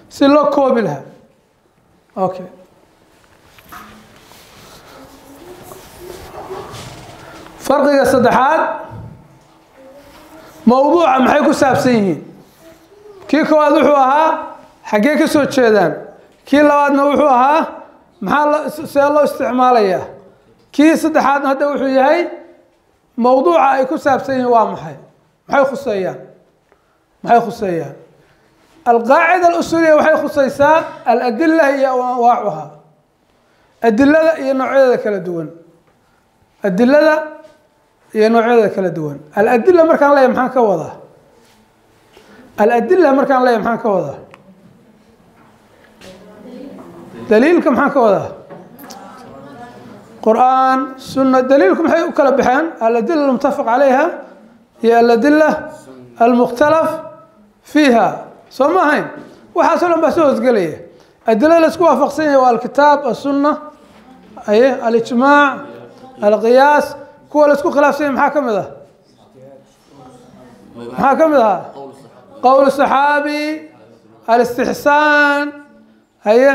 si loo koobi lahaa. Okay, farqiga saddexaad mawduuca maxay ku saabsan yihiin. Kii koowaad wuxuu ahaa xaggee ka soo jeedaan, kii labaadna wuxuu ahaa maxaa see loo isticmaalayaa, kii saddexaadna hadda wuxuu yahay mawduuca ay ku saabsan yihiin waa maxay, maxay khuseeyaan, maxay khuseeyaan. Alqaacida alusuuliya waxay khuseysaa aladila iyo anwaacuha, adilada iyo noocyadeeda kala duwan, adilada iyo noocyadeeda kala duwan. Aladila markaan leeyahay maxaan ka wadaa? Aladila markaan leeyahay maxaan ka wadaa? Daliilka maxaan ka wadaa? Qur'aan, sunna. Daliilku maxay u kala baxeen? Aladila almuttafaq calayha iyo aladila almukhtalaf fiiha. Soo ma ahayn? Waxaasoo dhan baa soo hosgelaya. Adilada la isku waafaqsan yahay waa alkitaab, asunna, aye, alijmaac, alqiyaas. Kuwa la isku khilaafsan yahay maxaa ka mid ah? Maxaa ka mid ahaa? Qowl saxaabi, alistixsaan, haye,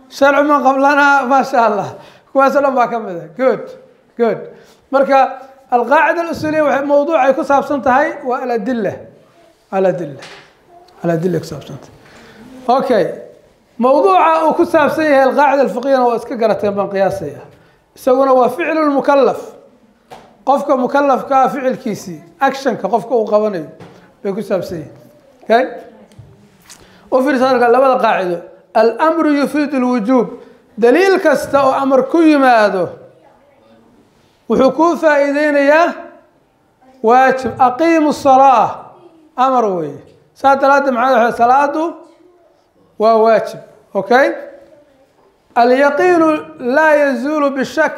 sharcu man qablana, maasha Allah. Kuwaasoo dhan baa ka mid ah. Good, good. Marka alqaacida alusuuliya waxay mawduuc ay ku saabsan tahay waa aladila, aladila, aladila ku saabsan tahay. Okay, mawduuca uu ku saabsan yahay alqaacida alfiqhiyana waa iska garateen baan qiyaasaya. Isaguna waa ficlu lmukalaf, qofka mukalafkaa ficilkiisii, actionka qofka uu qabanayo bay ku saabsan yihin. Okay, u fiirsa marka labada qaacido. Alamru yufiidu lwujuub, daliil kasta oo amar ku yimaado wuxuu kuu faa'iideynayaa waajib. Aqiimu salaa amar weeye, saa daraaddeed maxaa salaadu waa waajib. Okay, alyaqiinu laa yazuulu bishak,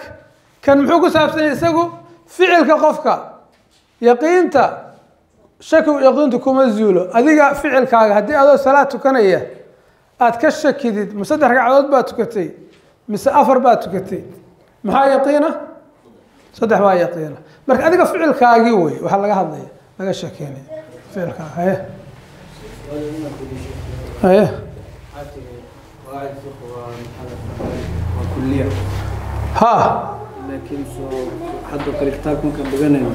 kan muxuu ku saabsan yahay isagu? Ficilka qofka, yaqiinta shakigu yaqiintu kuma zuulo. Adiga ficilkaaga haddii adoo salaad tukanaya aad ka shakidid ma 3 ragcadood baa tukatay mise 4 baa tukatay, maxaa yaqiina? 3 baa yaqiina. Marka adiga ficilkaagii wey waxaa laga hadlaya, laga sheekeynaya ficilkaaga. Haye, haye, ha, laakiin soo hadda kale kitaabkan ka dhiganayno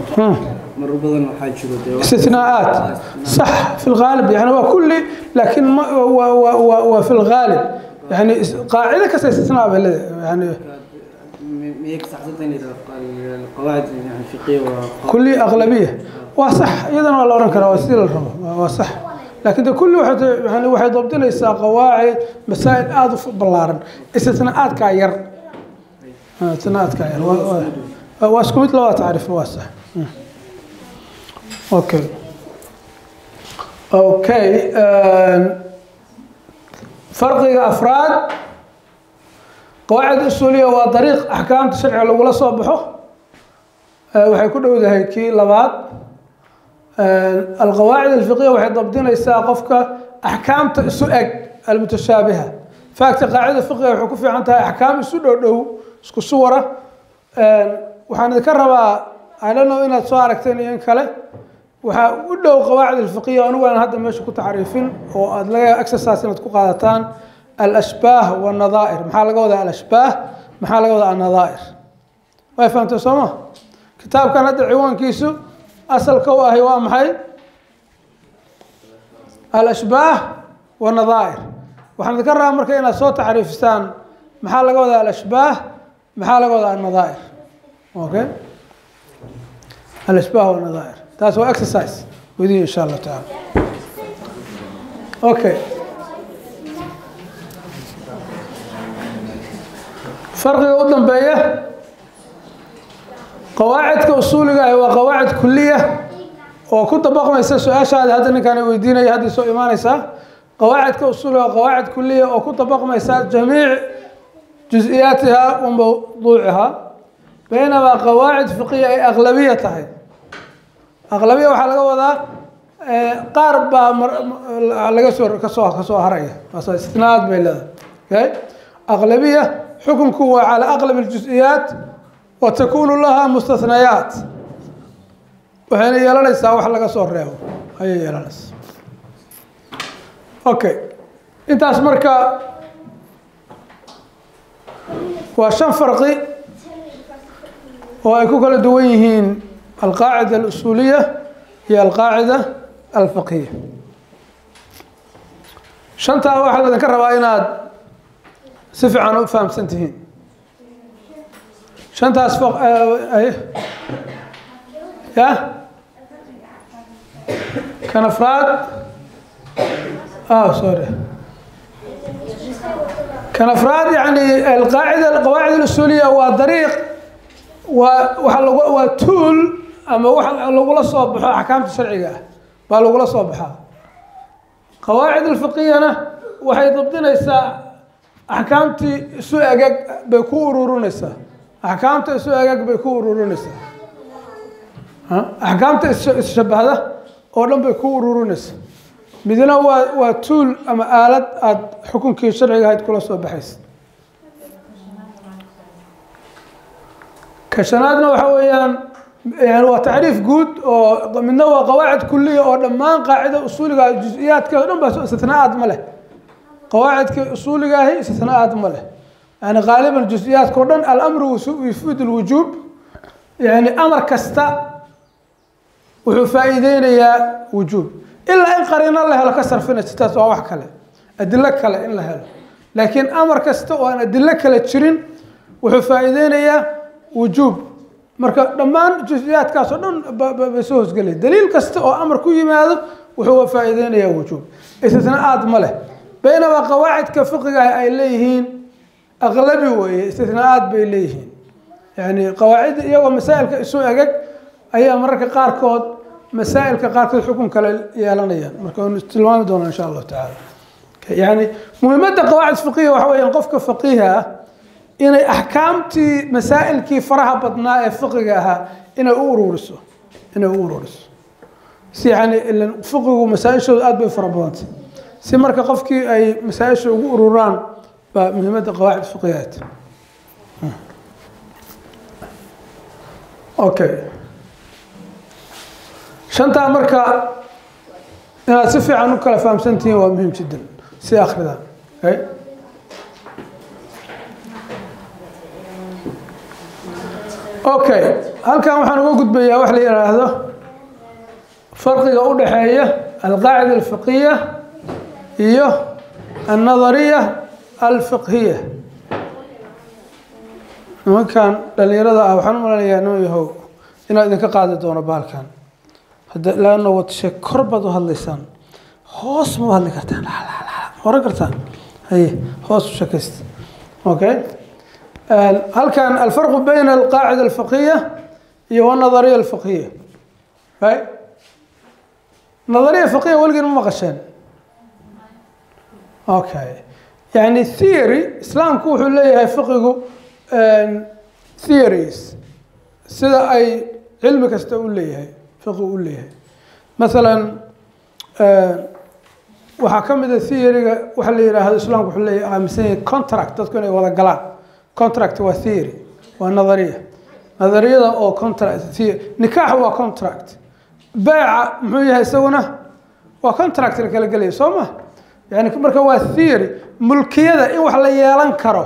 marar badan waxaa jiro dee استثناءات صح في الغالب، يعني هو كلي لكن ما هو في الغالب يعني قاعدة كاس استثناء يعني miyay ka saxsantahay inay القواعد يعني الفقهية كلي أغلبية وصح إذا ولا oran karaa waa sidii la rabo waa sax, laakiin de kulli waxay yani waxay dabdinaysaa qawaacid masaa'il aada u ballaaran, istithnaa'aadkaa yar, istithnaa'aadkaa yar waa isku mid labada tacriif waa sax. Okay, okay, farqiga afraad qawaacid usuuliya waa dariiq axkaamta sharciga lagula soo baxo. Waxay ku dhowdahay kii labaad. Alqawaacid alfiqhiya waxay dabdinaysaa qofka axkaamta isu eg almutashaabiha. Faagta qaacida fiqhiga waxay ku fiican tahay axkaam isu dhow dhow isku suwara. Waxaan idinka rabaa I don't know inaad soo aragteen iyo in kale, waxaa u dhow qawaacid alfiqhiya anigu aan hadda meesha ku tacriifin oo aad laga exercise inaad ku qaadataan alashbaah walnadaa'ir. Maxaa laga wadaa alashbaah? Maxaa laga wadaa annadaa'ir? Way fahamtay soo ma? Kitaabkan hadda ciwaankiisu asalka u ahi waa maxay? Alashbaah walnadaa'ir. Waxaan idinka rabaa marka inaad soo tacriifisaan maxaa laga wadaa alashbaah, maxaa laga wadaa annadaa'ir. Okay, Alashbaah wanadaa'ir. Taas waa exercise weydiiya insha Allahu tacaala. Okay, farqiga u dambeeya qawaacidka usuuliga ah waa qawaacid kuliya oo ku dabaqmaysa su-aashaada hadda ninkaan weydiinaya hadda soo imaanaysaa. Qawaacidka usuuliga waa qawaacid kuliya oo ku dabaqmaysa jamiic juz-iyaatiha wa mawduuciha, baynamaa qawaacid fiqiya ay aqlabiya tahay. Aqlabiya waxaa laga wadaa qaar baa laga soo kasoo haraya, istinaad bay leedahay. Okay, aqlabiya xukunku waa cala aqlab aljuز'iyaat wa takunu laha mustathnayaat, waxayna yeelanaysaa wax laga soo reebo ayay yeelanaysaa. Okay, intaas marka waa 5 farqi oo ay ku kala duwan yihiin alqaacida alusuuliya iyo alqaacida alfiqhiya. 5taa waxaa laydinka rabaa inaad si fiican u fahamsan tihiin 5taas. Ya kan afraad, sorry, kan afraad yani alqaacida alqawaacid alusuuliya waa dariiq, waa waxa lagu waa tool ama waxa lagula soo baxo axkaamta sharciga ah baa lagula soo baxaa. Qawaacid alfiqhiyana waxay dabdinaysaa axkaamtii isu egeg bay ku ururinaysaa, axkaamta isu egeg bay ku ururinaysaa, axkaamta isshabahda oo dhan bay ku ururinaysaa. Midna waa tuul ama aalad aada xukunkii sharciga ahayd kula soo baxaysa. Ka shanaadna waxa weeyaan yani waa tacriif guud oo midna waa qawaacid kuliya oo dhammaan qaacida usuuliga juz-iyaadka o dhan baa istithnaa'aad ma leh. Qawaacidka usuuliga ahi istithnaa'aad ma leh, yani qaaliban juz-iyaadka o dhan alamru yufiid alwujuub, yani amar kasta wuxuu faa'iideynayaa wujuub ilaa in qariino la helo ka sarfinaysa, taas waa wax kale, adilo kale in la helo. Laakiin amar kasta oo aan adilo kale jirin wuxuu faa'iideynayaa wujuub. Marka dhammaan juz-iyaadkaas oo dhan bay soo hosgelaya. Daliil kasta oo amar ku yimaado wuxuu faa'iideynayaa wujuub, istithnaa'aad ma leh. Baynamaa qawaacidka fiqiga ah ay leeyihiin aqlabi weeye, istithnaa'aad bay leeyihiin. Yani qawaacidda iyagoo masaa'ilka isu egeg ayaa mararka qaarkood masaa'ilka qaarkood xukun kale yeelanayaan. Marka waynu tilmaami doonaa insha Allahu tacaala. Yani muhiimadda qawaacid fiqiya waxa weeyaan qofka faqiiha ah inay axkaamtii masaa'ilkii faraha badnaa ee fiqiga ahaa inay u ururiso, inay u ururiso si yani ilan fiqigu masaa-ishooda aad bay u fara badantay, si marka qofkii ay masaa-isha ugu ururaan baa muhiimadda qawaacid fiqiya ay tahay. Okay, 5taa marka inaad si fiican u kala fahamsan tihiin waa muhiim jiddan, si akridaan. Okay, okay, halkan waxaan uga gudbayaa wax la yidhaahdo farqiga u dhexeeya alqaacida alfiqhiya iyo alnadariya alfiqhiya. Nimankan dhalinyarada ah waxaan u maleynayaa niman yahow inaad idinka qaadi doono bahalkan hadda, laanna wad sheeg kor baad u hadlaysaan, hoos ma u hadli kartaan, oran kartaan, haye hoos u sheekaysta. Okay, halkan alfarqu bayna alqaacida alfiqhiya iyo wanadariya alfiqhiya. Right, nadariya fiqhiya weligiin ma maqasheen? Okay, yani theory islaamku wuxuu leeyahay fiqigu theories sida ay cilmi kasta u leeyahay fiqigu u leeyahay. Masalan waxaa ka mid a theory-ga waxa la yidhaahdo islaamku wuxuu leeyahay aaminsan yahay contract, dadku inay wada galaan. Contract waa theory, waa nadariya, nadariyada oo contract nikaax waa contract, beeca muxuu yahay isaguna waa contract la kala gelaya, soo ma? Yani marka waa theory. Mulkiyada in wax la yeelan karo,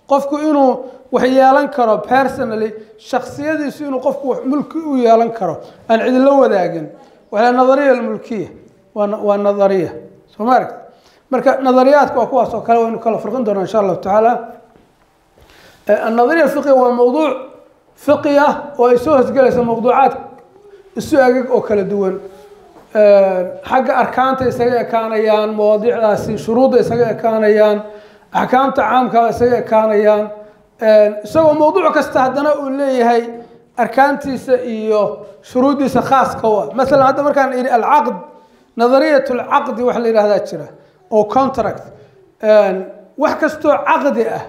qofku inuu wax yeelan karo personally, shaksiyadiisu inuu qofku wax mulki u yeelan karo aan cidila wadaagin, waa nadariya almulkiya, waa nadariya, soo ma aragti? Marka nadariyaadka waa kuwaas oo kale, waynu kala farqin doonaa insha Allahu tacaala. Annadariya alfiqhiya waa mawduuc fiqi ah oo ay soo hosgelaysa mawduucaad isu agag oo kala duwan, xagga arkaanta isaga ekaanayaan, mawaadiicdaasi shuruudda isaga ekaanayaan, axkaamta caamkaa isaga ekaanayaan, isagoo mawduuc kasta haddana uu leeyahay arkaantiisa iyo shuruuddiisa khaaska u ah. Masalan hadda markaan idhi alcaqd, nadariyat alcaqdi waxa la yidhahdaa jira oo contract, wax kastoo caqdi ah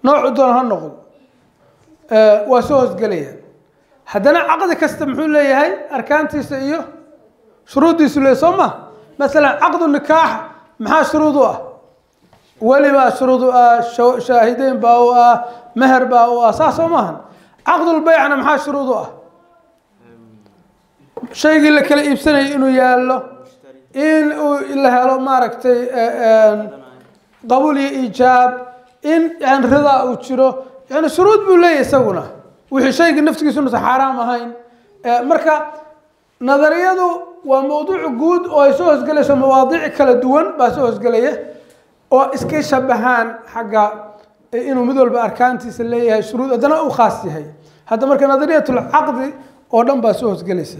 noocu doon ha noqdo waa soo hoosgelaya. Haddana caqdi kasta muxuu leeyahay arkaantiisa iyo shuruuddiisu leeyahy, soo ma? Masalan caqdu nikaax maxaa shuruud u ah? Weli baa shuruud u ah, shaahideyn baa u ah, meher baa u ah, saas soo maahan? Caqdulbeycna maxaa shuruud u ah? Shaygii la kala iibsanayay inuu yaallo, in uu la helo maaragtay qabuul iyo iijaab, in yani ridaa uu jiro, yani shuruud buu leeyahy isaguna, wixii shaygii naftigiisu inuusan xaaraam ahayn. Marka nadariyadu waa mawduuc guud oo ay soo hosgelayso mawaadiic kala duwan baa soo hosgelaya oo iska shabahaan xagga inuu mid walba arkaantiisa leeyahay, shuruud haddana uu khaas yahay. Hadda marka nadariyat lcaqdi oo dhan baa soo hosgelaysa,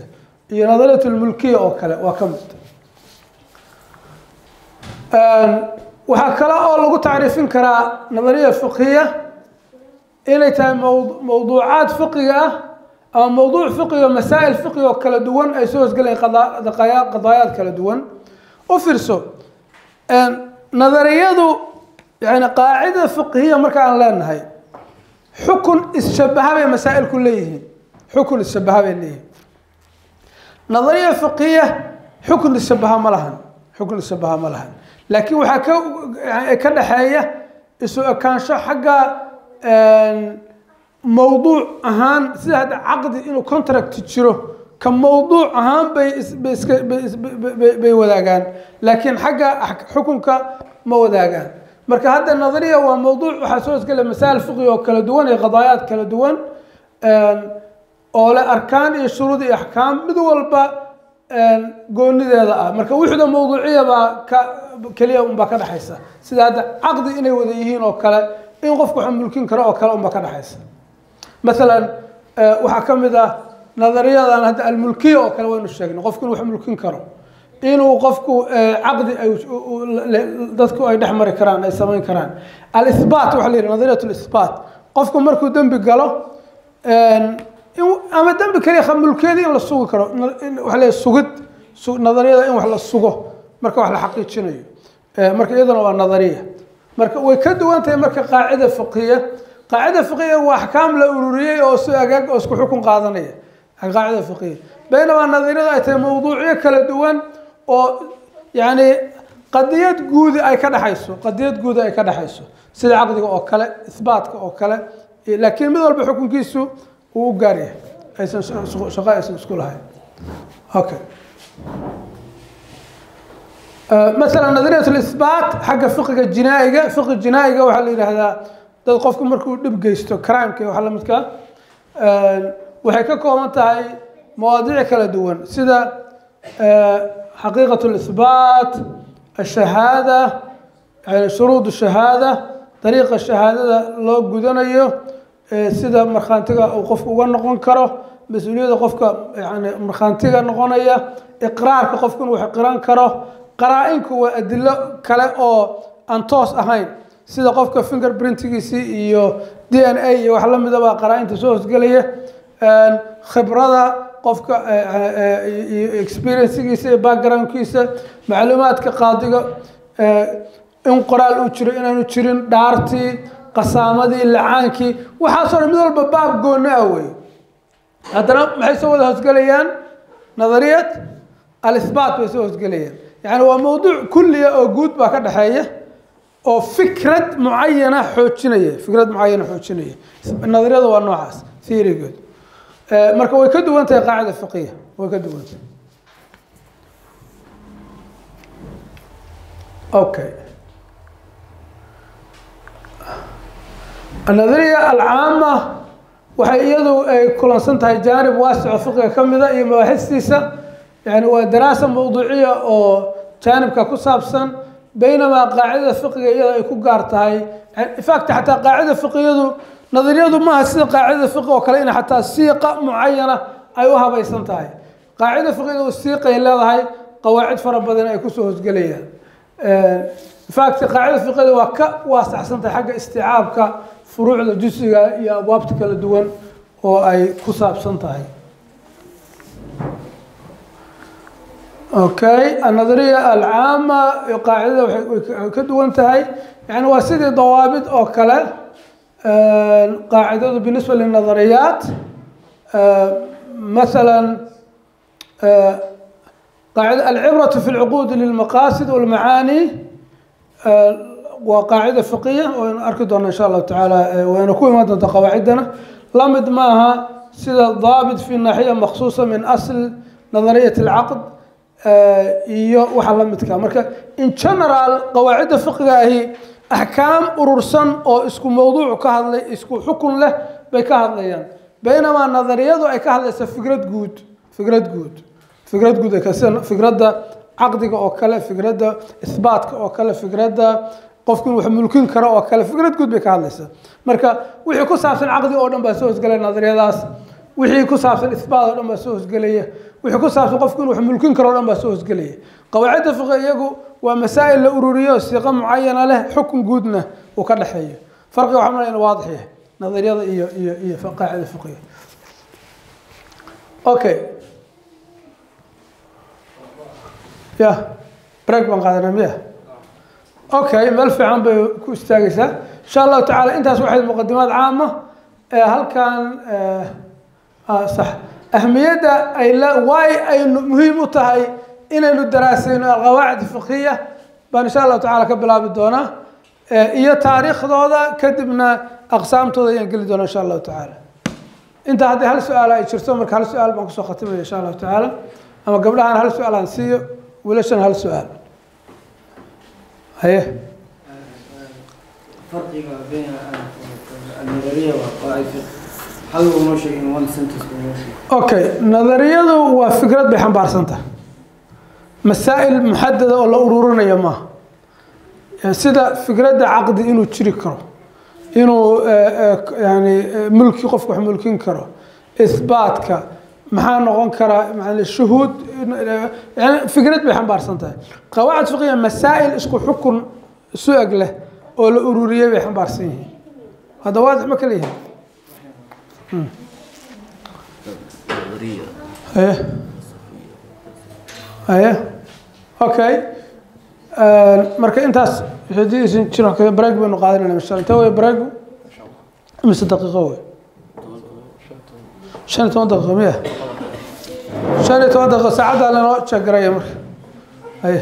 iyo nadariyat lmulkiya oo kale waa ka mid. Waxaa kale oo lagu tacriifin karaa nadariya fiqhiya inay tahay mawduucaad fiqiga ah ama mawduuc fiqiga, masaa'il fiqiga oo kala duwan ay soo hosgelayaan, qadaayaad kala duwan. U fiirso nadariyadu, yani qaacida fiqhiya marka aan leenahay xukun isshabaha bay masaa'ilku leeyihiin, xukun isshabaha bay leeyihiin. Nadariya fiqhiya xukun isshabaha ma lahan, xukun isshabaha ma lahan, laakiin waxaa ka dhexeeya isu ekaansho xagga mawduuc ahaan, sida hadda caqdi inuu contract jiro ka mawduuc ahaan bay bay iska bay bay wadaagaan, laakiin xagga xukunka ma wadaagaan. Marka hadda nadariya waa mawduuc waxaa soo hosgelaya masaa'il fiqhi oo kala duwan iyo qadaayaad kala duwan oo leh arkaan iyo shuruud iyo axkaam mid walba goonideeda ah. Marka wuxda mawduuciya baa ka keliya unbaa ka dhexaysa, sida hadda caqdi inay wada yihiin oo kale, in qofku wax mulkin karo oo kale unbaa ka dhexaysa. Masalan waxaa ka mid ah nadariyadan hadda almulkiya oo kale, waynu sheegnay qofku inuu wax mulkin karo, inuu qofku caqdi ay dadku ay dhex mari karaan, ay samayn karaan. Alithbaat waxa la yidhi nadariyat lithbaat, qofku markuu dembi galo ama dembi kaliya mulkiyadii in la sugi karo, waxa la sugid, nadariyada in wax la sugo marka wax la xaqiijinayo. Marka iyaduna waa nadariya. Marka way ka duwan tahay marka qaacida fiqhiya. Qaacida fiqhiya waa axkaam la ururiyey oo si agaag oo isku xukun qaadanaya qaacida fiqhiya, baynamaa nadariyadu ay tahay mawduucyo kala duwan oo yani qadiyad guudi ay ka dhexayso, qadiyad guudi ay ka dhexayso, sida caqdiga oo kale, ithbaatka oo kale, laakiin mid walba xukunkiisu uu u gaar yahay, aysan shaqo aysan isku lahayn. Okay, masalan nadariyat lithbaat xagga fiqiga jinaa'iga, fiqi jinaa'iga waxaa la yidhaahdaa dad qofku markuu dhib geysto, crimeka iyo waxa la midka, waxay ka kooban tahay mawaadiic kala duwan sida xaqiiqat lithbaat, ashahaada, yani shuruud shahaada, dariiqa shahaadada loo gudanayo, sida markhaantiga uu qofku uga noqon karo, mas-uuliyadda qofka yani markhaantiga noqonaya, iqraarka qofku inuu wax qiran karo. Qaraa-inku waa adilo kale oo aan toos ahayn, sida qofka finger printigiisii iyo DNA iyo wax la midaba qaraa-inta soo hosgelaya, khibrada qofka iyo experiencegiisa iyo backgroundkiisa, macluumaadka qaadiga, in qoraal uu jiro inaanu jirin, dhaartii, qasaamadii, lacaankii, waxaasoo dhan mid walba baab gooni ah wey. Haddana maxay soo wada hosgelayaan? Nadariyat alithbaat bay soo hosgelayaan. Yani waa mawduuc kulliya oo guud baa ka dhexeeya oo fikrad mucayana xoojinaya, fikrad mucayana xoojinaya. Nadariyada waa noocaas theorygood. Marka way ka duwan tahay qaacida fiqiya, way ka duwan tahay. Okay, النظرية العامة waxay iyadu ay kulansan tahay jaanib waasic oo fiqiga ka mida iyo mabaaxistiisa, yani waa daraasa mawduuciya oo jaanibka ku saabsan, baynamaa qaacidada fiqiga iyada ay ku gaar tahay. In fact xataa qaacida fiqiyadu nadariyadu maaha sida qaacidada fiqi oo kale in xataa siiqa mucayana ay u habaysan tahay. Qaacida fiqhiyadu siiqay leedahay, qawaacid fara badan ay kusoo hosgelayaan. In fact, qaacida fiqhiyada waa ka waasacsan tahay xagga isticaabka furuucda jusiga iyo abwaabta kala duwan oo ay ku saabsan tahay. Okay, annadariya alcaama qaacidada waxay ka duwan tahay, yani waa sidii dawaabid oo kale. Qaacidadu binisba linadariyaat, mathala qaacida alcibratu fi lcuquud lilmaqasid walmacaani waa qaacida fiqiya oo aynu arki doona insha allahu tacaala, wayna ku imaan doonta qawaaciddana. La mid maaha sida daabit fi naaxiya maksuusa min asl nadariyat alcaqd iyo waxa la midka. Marka in general qawaacidda fiqiga ahi axkaam urursan oo isku mowduuc ka hadlay, isku xukun leh bay ka hadlayaan, baynamaa nadariyadu ay ka hadlaysa fikrad guud, fikrad guud, fikrad guud ay sida fikradda caqdiga oo kale, fikradda isbaatka oo kale, fikradda qofku inuu wax mulkin karo oo kale, fikrad guud bay ka hadlaysaa. Marka wixii ku saabsan caqdi oo dhan baa soo hosgelaya nadariyadaas, wixii ku saabsan isbaat oo dhan baa soo hosgelaya, wixii ku saabsan qofku inuu wax mulkin karo oo dhan baa soo hosgelaya. Qawaacidda fiqhi iyagu waa masaa'il la ururiyo, siiqo mucayana leh, xukun guudna uu ka dhexeeyo. Farqiga waxaa malaya inuu waadix yahay nadariyada iyo qaacida fiqhiga. Okay, ya break baan qaadanaa miya? Okay, meel fiican bay ku istaagaysaa insha allahu tacaala. Intaas waxay muqadimaad caama ee halkan sax ahmiyadda ay la waay aynu muhiim u tahay inaynu daraasayno alqawaacid fiqhiya baan insha allahu tacaala ka bilaabi doonaa, iyo taariikhdooda, kadibna aqsaamtooda ayaan geli doonaa insha allahu tacaala. Inta haddii hal su-aal ay jirto, marka hal su-aal baan kusoo khatimaya insha allahu tacaala, ama gabdhahan hal su-aal aan siiyo, wiilashan hal su-aal. Haye. فرق بين النظرية والقواعد الفقه، هل هو ماشي in one sentence or ماشي؟ Okay, nadariyadu waa fikrad bay xambaarsan tahay, masaa'il muxadada oo la ururinayo maaha. Sida fikradda caqdi inuu jiri karo, inuu yani mulki qofku wax mulkin karo, isbaatka maxaa noqon karaa, yani shuhuud, yani fikrad bay xambaarsan tahay. Qawaacid fiqiya masaa'il isku xukun su-eg leh oo la ururiyey bay xambaarsan yihiin. Hadda waadix ma kala yihiin? نظرية. Haye haye, okay. Marka intaas haddii aysan jirin wax kale, break baynu qaadanayna insha Allah. Intee wey break? Imise daqiiqo wey? 15 daqiiqo miya? 15 daqiiqo saacaddaa lanoo jeegaraya marka. Haye.